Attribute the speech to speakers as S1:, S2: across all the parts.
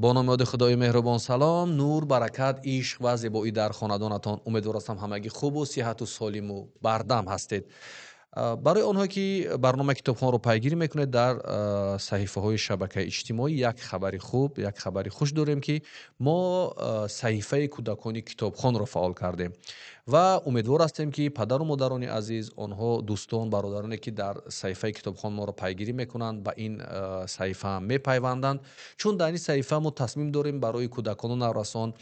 S1: Бо номи ёди Худои меҳрубон салом, нур, баракат, ишқ ва зебоӣ дар хонадонатон. Умедвор ҳастам, ҳамагӣ хубу сиҳату солиму бардам ҳастед. Барои онҳое ки барномаи Китобхонро пайгирӣ мекунед дар саҳифаҳои шабакаи иҷтимоӣ, як хабари хуб, як хабари хуш дорем, ки мо саҳифаи кӯдакони китобхонро фаъол кардем ва умедвор ҳастем, ки падару модарони азиз, онҳо, дӯстон, бародароне ки дар саҳифаи Китобхон моро пайгирӣ мекунанд, ба ин саҳифа мепайванданд, чун дар ин саҳифа мо тасмим дорем барои кӯдакону наврасон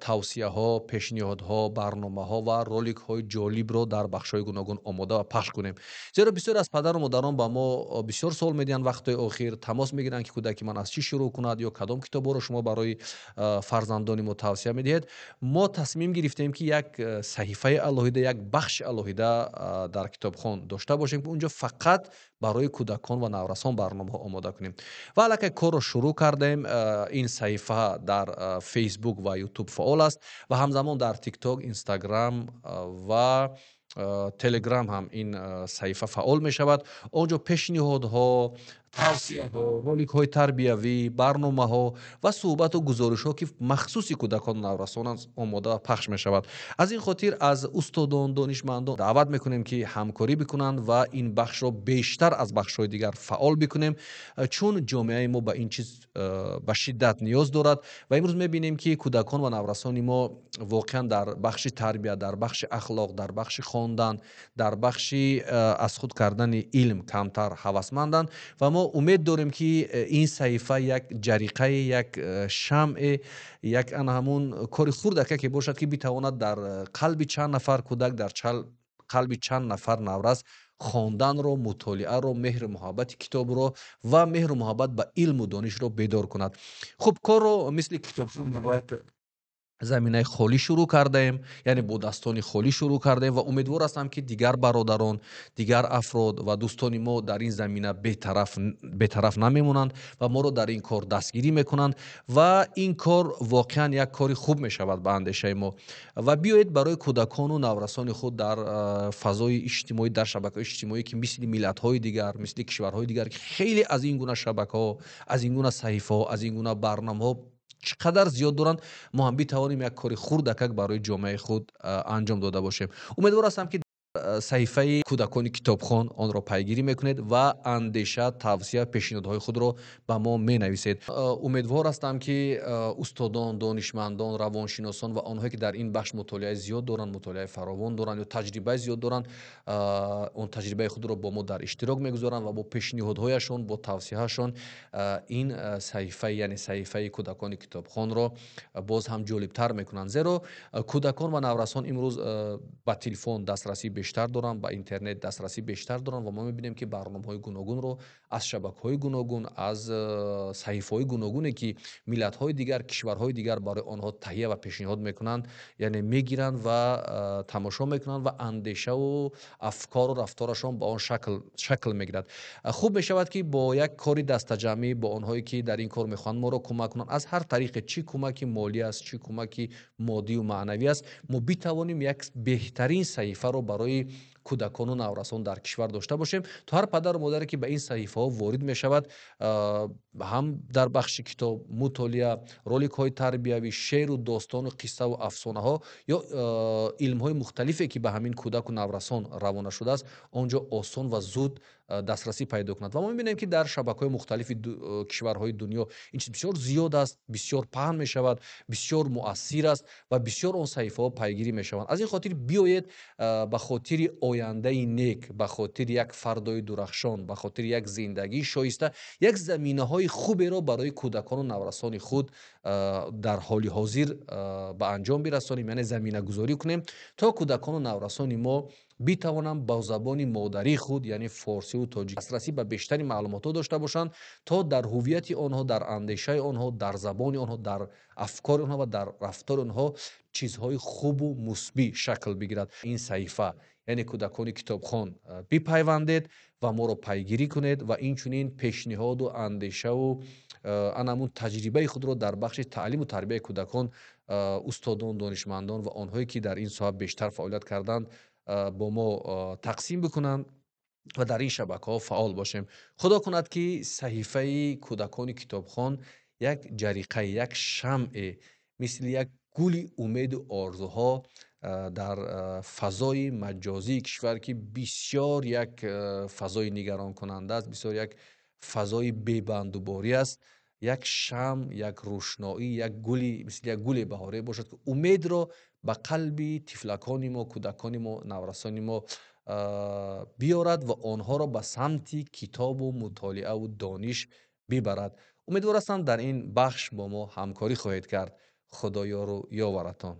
S1: тавсияҳо, пешниҳодҳо, барномаҳо ва роликҳои ҷолибро дар бахшҳои гуногун омода ва пахш кунем. Зеро бисёр аз падару модарон ба мо бисёр суол медиҳанд, вақтҳои охир тамос мегиранд, ки кӯдаки ман аз чӣ шурӯъ кунад ё кадом китобҳоро шумо барои фарзандони мо тавсия медиҳед. Мо тасмим гирифтем, ки як саҳифаи алоҳида, як бахши алоҳида дар Китобхон дошта бошем, ки унҷо фақат барои кӯдакон ва наврасон барномаҳо омода кунем, ва аллакай корро шурӯъ кардем. Ин саҳифа дар Фейсбук ва Ютуб фаъол аст ва ҳамзамон дар Тикток, Инстаграм ва Телеграм ҳам ин саҳифа фаъол мешавад. Он ҷо пешниҳодҳо, тавсияҳо, роликҳои тарбиявӣ, барномаҳо ва суҳбату гузоришҳо, ки махсуси кӯдакону наврасонанд, омода ва пахш мешавад. Аз ин хотир аз устодон, донишмандон даъват мекунем, ки ҳамкорӣ бикунанд ва ин бахшро бештар аз бахшҳои дигар фаъол бикунем, чун ҷомеаи мо ба ин чиз ба шиддат ниёз дорад. Ва имрӯз мебинем, ки кӯдакон ва наврасони мо воқеан дар бахши тарбия, дар бахши ахлоқ, дар бахши хондан, дар бахши аз худ кардани илм камтар ҳавасманданд. Ва мо умед дорем, ки ин саҳифа як ҷариқае, як шамъе, як ана ҳамун кори хурдака ки бошад, ки битавонад дар қалби чанд нафар кӯдак, дар қалби чанд нафар наврас хонданро, мутолиаро, меҳру муҳаббати китобро ва меҳру муҳаббат ба илму донишро бедор кунад. Хуб, корро мисли китоб бояд заминаи холӣ шурӯъ кардаем, яъне бо дастони холӣ шурӯъ кардаем, ва умедвор ҳастам, ки дигар бародарон, дигар афрод ва дӯстони мо дар ин замина бетараф намемонанд ва моро дар ин кор дастгирӣ мекунанд, ва ин кор воқеан як кори хуб мешавад ба андешаи мо. Ва биёед, барои кӯдакону наврасони худ дар фазои иҷтимоӣ, дар шабакаҳои иҷтимоӣ, ки мисли миллатҳои дигар, мисли кишварҳои дигар, ки хеле аз ин гуна шабакаҳо, аз ин гуна саҳифаҳо, аз ин гуна барномаҳо чӣ қадар зиёд доранд, мо ҳам битавонем як кори хурдакак барои ҷомеаи худ анҷом дода бошем. Умедвор ҳастам, ки саҳифаи кӯдакони китобхон, онро пайгирӣ мекунед ва андеша, тавсия, пешниҳодҳои худро ба мо менависед. Умедвор ҳастам, ки устодон, донишмандон, равоншиносон ва онҳое ки дар ин бахш мутолиаи зиёд доранд, мутолиаи фаровон доранд ё таҷрибаи зиёд доранд, он таҷрибаи худро бо мо дар иштирок мегузоранд ва бо пешниҳодҳояшон, бо тавсияҳашон ин саҳифаи, яъне саҳифаи кӯдакони китобхонро боз ҳам ҷолибтар мекунанд. Зеро кӯдакон ва наврасон имрӯз ба телефон дастрасии бештар доранд, ба интернет дастрасии бештар доранд, ва мо мебинем, ки барномаҳои гуногунро аз шабакаҳои гуногун, аз саҳифаҳои гуногуне ки миллатҳои дигар, кишварҳои дигар барои онҳо таҳия ва пешниҳод мекунанд, яъне мегиранд ва тамошо мекунанд ва андешаву афкору рафторашон ба он шакл мегирад. Хуб мешавад, ки бо як кори дастаҷамъӣ, бо онҳое ки дар ин кор мехоҳанд моро кӯмак кунанд, аз ҳар тариқе, чӣ кӯмаки молӣ аст, чӣ кӯмаки моддию маънавӣ аст, мо битавонем як беҳтарин саҳифаро барои кӯдакону наврасон дар кишвар дошта бошем, то ҳар падару модаре ки ба ин саҳифаҳо ворид мешавад, ҳам дар бахши китоб, мутолиа, роликҳои тарбиявӣ, шеъру достону қиссаву афсонаҳо ё илмҳои мухталифе ки ба ҳамин кӯдаку наврасон равона шудааст, он ҷо осон ва зуд дастрасӣ пайдо кунад. Ва мо мебинем, ки дар шабакаҳои мухталифи кишварҳои дунё ин чиз бисёр зиёд аст, бисёр паҳн мешавад, бисёр муассир аст ва бисёр он саҳифаҳо пайгирӣ мешаванд. Аз ин хотир биёед, ба хотири ояндаи нек, ба хотири як фардои дурахшон, ба хотири як зиндагии шоиста, як заминаҳои хуберо барои кӯдакону наврасони худ дар ҳоли ҳозир ба анҷом бирасонем, яъне заминагузорӣ кунем, то кӯдакону наврасони мо битавонанд бо забони модарии худ, яъне форсиву тоҷик, дастрасӣ ба бештари маълумотҳо дошта бошанд, то дар ҳуввияти онҳо, дар андешаи онҳо, дар забони онҳо, дар афкори онҳо ва дар рафтори онҳо чизҳои хубу мусбӣ шакл бигирад. Ин саҳифа, яъне кӯдакони китобхон, бипайвандед ва моро пайгирӣ кунед ва инчунин пешниҳоду андешаву анамун таҷрибаи худро дар бахши таълиму тарбияи кӯдакон, устодон, донишмандон ва онҳое ки дар ин соҳа бештар фаъолият карданд, бо мо тақсим бикунанд ва дар ин шабакаҳо фаъол бошем. Худо кунад, ки саҳифаи кӯдакони китобхон Як ҷариқае, як шамъе, мисли як гули умеду орзуҳо дар фазои маҷозии кишвар, ки бисёр як фазои нигаронкунанда аст, бисёр як фазои бебандуборӣ аст, як шамъ, як рӯшноӣ, як гули, мисли як гули баҳорӣ бошад, ки умедро ба қалби тифлакони мо, кӯдакони мо, наврасони мо биёрад ва онҳоро ба самти китобу мутолиаву дониш бибарад. Умедвор ҳастам, дар ин бахш бо мо ҳамкорӣ хоҳед кард. Худо ёру ёваратон.